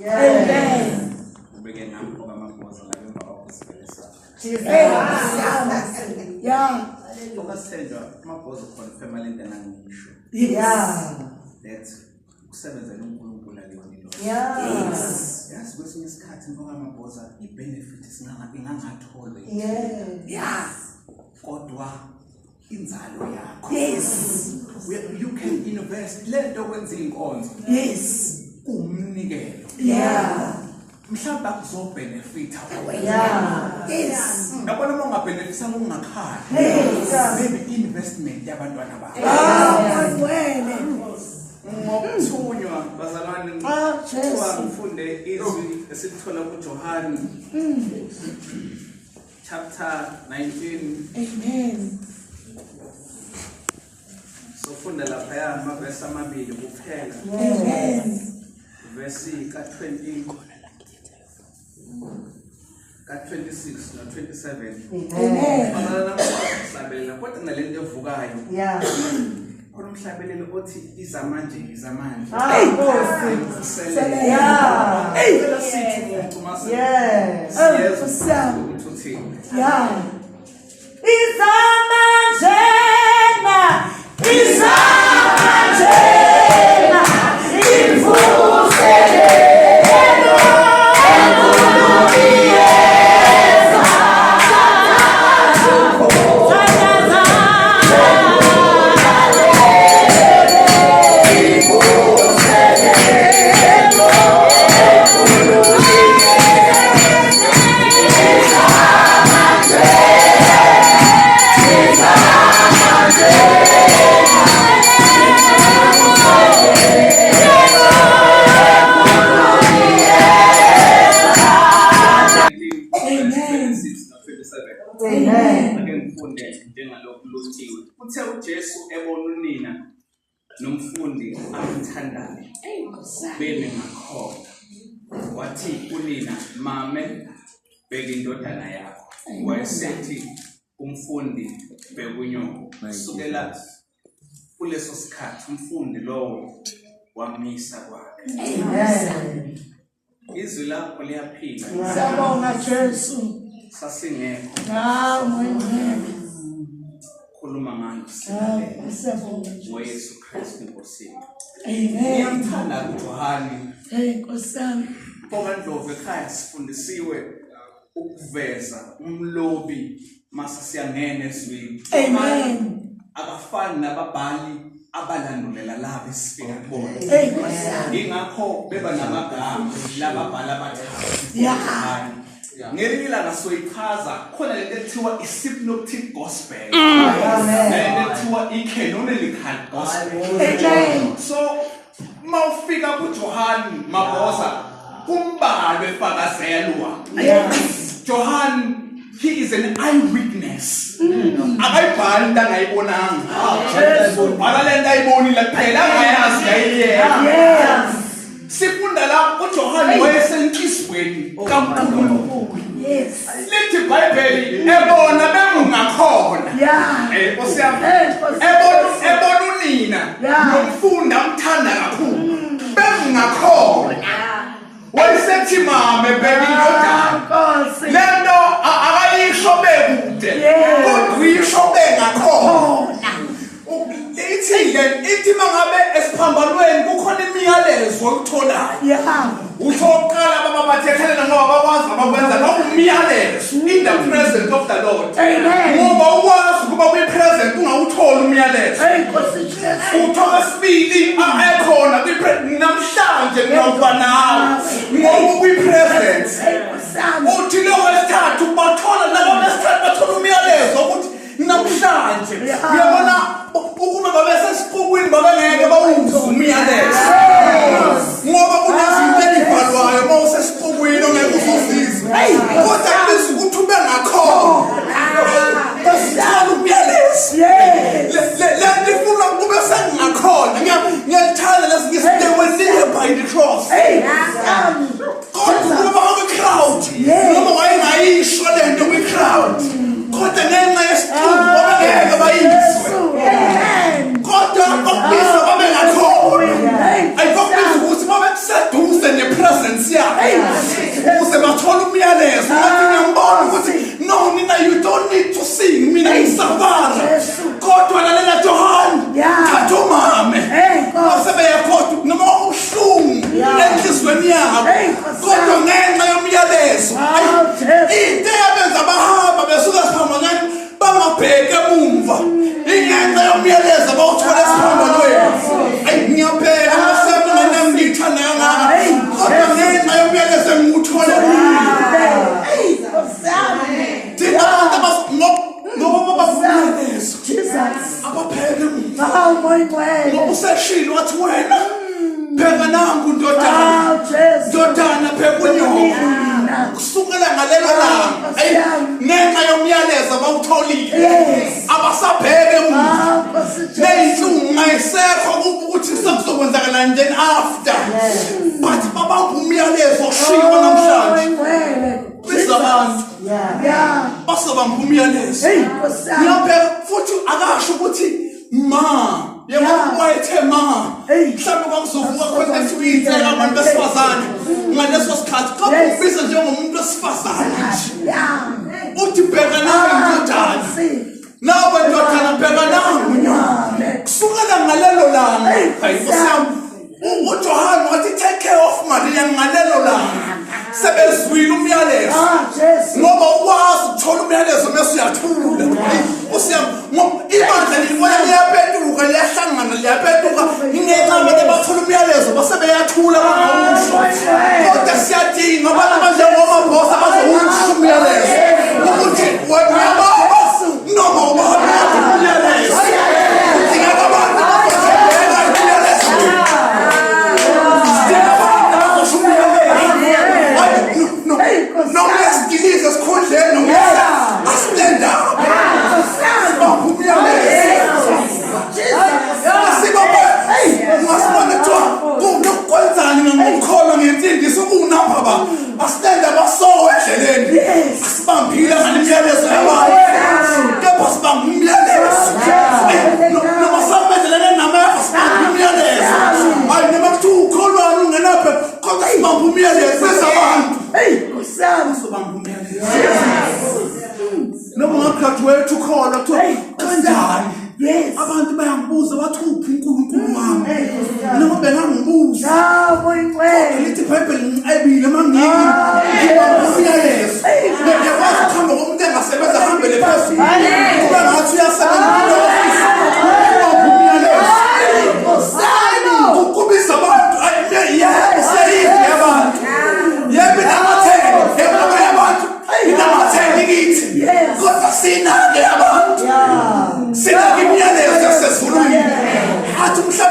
Amen. Ubeke nami okamabhoza la emva kwakho sivele sakho. Jesus. Yeah. Okasithenjwa amabhoza uconfirma lento engangisho. Yes. Yeah. That ukusebenzela uNkulunkulu akuyona ilona. Yeah. Yes. Yazi kwesinye isikhathi mfoka mabhoza i-benefit ingangatholwa Yeah. Yeah. kodwa inzalo yakho. Yes. You can invest lento kwenza inkonzo Yes. umnikelo. Yeah. Mhlawumbe akuzobenefita wena. Yeah. Yes. Yabona uma ungabenefisa ungakhali. Yes. Maybe investment yabantwana bakho. Ah, ngcwele. Ngokuthunywa bazalwane Ah, kuthiwa Jesu. ngifunde izwi esilithola kuJohane chapter 19 Amen. sofunda laphaya amavesi amabili kuphela Amen. vesi ka-20 ka-26 no-27 Amen. bazalwane ukuhlabelela kodwa nalento evukayo Yeah. khona umhlabeleli othi iza manje iza manje Ah, Nkosi. Yeah. Hey. Cela sithi umuntu mase Yes. siyezwa Nkosi yami. ukuthi uthini Yeah. Izamanjena, izamanjena, imvuselelo enkulu iyeza. Thandaza, Amen. Amen. Ake ngifunde njengalokhu lotshiwe. Uthe uJesu ebona unina nomfundi amthandayo bemi ngakhona. Wathi kunina, "Mame, bheka indodana yakho." Wayesethi umfundi bheka unyoko. Kusukela kuleso sikhathi umfundi lowo wamisa kwakhe. Amen. Izwi lakho liyaphila. Siyabonga Jesu. Sasingekho Ah, ngcwele. khuluma ngalo Ah, silalela. siyabonga Jesu. ngoYesu Kristu Inkosi yethu. Amen. Ngiyamthanda uJohane Hey Nkosi yami. okaNdlovu ekhaya sifundisiwe ukuveza umlobi mase siyangena ezwini. Amen. Akafani nababhali abalandulela laba esifika kubona. Hey Nkosi yami. Ingakho beba namagama lababhali abathathu. Yeah. uJohane. Ngelinye ilanga soyichaza khona lento ekuthiwa i-synoptic gospel. Amen. Nalento ekuthiwa i-canonical gospel. Amen. So mawufika kuJohn Maboza kumbalwe efakazelwa. Yes. Johann he is an eyewitness. Akayibhali into angayibonanga. Ubhala lento ayibonile kuphela angayazi yayiyena. Yes. Sifunda la uJohn wayesenhlizweni kaNkulunkulu. Yes. Lithi iBhayibheli ebona bengungakhona. Yeah. Eh Nkosi yami. Eh, Nkosi. Ebona ebona unina Yeah. nomfunda amthanda kakhulu. Bengingakhona. Wayesethi mame bheka indodana. Nkosi. Lento akayisho bekude. Yeah. Kodwa uyisho bengakhona. Ithi le ithi mangabe esiphambanweni kukhona imiyalezo oyitholayo. Yeah. Utho oqala baba bathethelena ngoba bakwazi abakwenza lokho umyalezo in the presence of the Lord. Amen. Ngoba ukwazi ukuba kwi-present ungawutholi umyalezo. Hey Nkosi Jesu. Utho wesibili ekhona kwi namhlanje ngiyawuba nawe ngoba kwi-presence. Hey Nkosi yami. Uthi lo wesithathu bathola laba besithathu bathola umyalezo ukuthi namhlanje Yeah. uyabona ukuba babesesiqukwini babengeke bawuzwe umyalezo. Ngoba kunezinto ezibhalwayo uma usesiqukwini ongeke uzuzizwe. Kodwa kubiza ukuthi ube ngakhona. Usithola umyalezo. Yes. Le nto ifuna kube sengingakhona. Ngiyalithanda lesi they were near by the cross. Hey Nkosi yami. Kodwa ukuba kwi-crowd Yes. noma wayengayisho le nto kwi-crowd kodwa ngenxa yesixuku babengeke bayizwe Jesu. Amen. kodwa bakubizwa babe ngakhona Hey. ayikho enhliziyweni yabo Hey, Nkosi kodwa yami. ngenxa yomyalezo Awu, Jesu. into eyabenza bahamba besuka esiphambanweni bangabheki emumva ingenxa yomyalezo abawuthola esiphambanweni ayi ngiyabheka nkosi yami ingane yami ngiyithanda kangaka Hey, kodwa ngenxa yomyalezo engiwuthole kuyo Hey, Nkosi yami. thina abantu ngoba babumyalezo Jesus. abapheke emumva Awu, Moya Oyingcwele. ngoba useshilo wathi wena bheka nangu ndodana Awu, Jesu. ndodana bheka unyoko Mina. kusukela ngalelo langa ayi, ngenxa yomyalezo abawutholile Yes. abasabheke emuva Awu, Nkosi Jesu. ney'nhlungu ayisekho ukuthi sekuzokwenzakalani then after but babamba umyalezo oshiwo Moya namhlanje Oyingcwele. biza abantu Yeah. Yeah. basabamba umyalezo Hey, Nkosi yami. ngiyabheka futhi akasho ukuthi ma yebo Yeah. wayethe ma Hey. mhlawumbe kwakuzovuka khona esiyinhleka abantu besifazane ngaleso sikhathi xa Yes. ubiza njengomuntu wesifazane nje Yeah. uthi bheka nawe ndodana Nkosi. nawe ndodana bheka nangu Amen. kusukela ngalelo langa Hey, hayi Nkosi yami uJohane wathi take care of Maria ngalelo langa sebezwile umyalezo Ah, Jesu. ngoba ukwazi ukuthola umyalezo mese uyathula usiyam ngoba ibandla lilibona liyapetuka liyahlangana liyapetuka ingenxa abantu abathola umyalezo base beyathula bangawusho kodwa siyadinga abantu abanjengomabhosa abazowusho umyalezo ukuthi wena baba noma ubaba umyalezo kudingeka abantu abazothembeka emyalezweni sidinga abantu abazosho umyalezo Hayi, no, no, noma esidilize esikhundleni noma a-stand up sibaphe umyalezo asibaphe ungasibona kuthiwa kunokwenzani ngokukholwa ngensindiso kuwunamba ba asitende abasowe endleleni asibambile ngale myalezo yabantu kepha sibamba umyalezo noma sihamba endleleni enameva sibamba umyalezo hayi noma kuthiwa ukholwane ungenaphe kodwa sibamba umyalezo ezabantu Hey, Nkosi yami. sobamba umyalezo noma ungagraduate ukholwa kuthiwa Hey, kanjani Yes. abantu bayangibuza bathi uphi uNkulunkulu wami Hey, Nkosi yami. noma bengangibuza Ah, Moya Oyingcwele. lithi ibhayibheli ngicebile uma ngiyibamba umyalezo ngiyakwazi ukuhamba komuntu engasebenza ahambele phezulu kube ngathi uyasebenza kule-ofisi ubamba umyalezo Nkosi yami. kubiza abantu yebo siyayidla yabantu yebo inamathele yebo yabantu inamathele kithi Yes. kodwa sinake abantu sinake imiyalezo yasezulwini athi umhlaba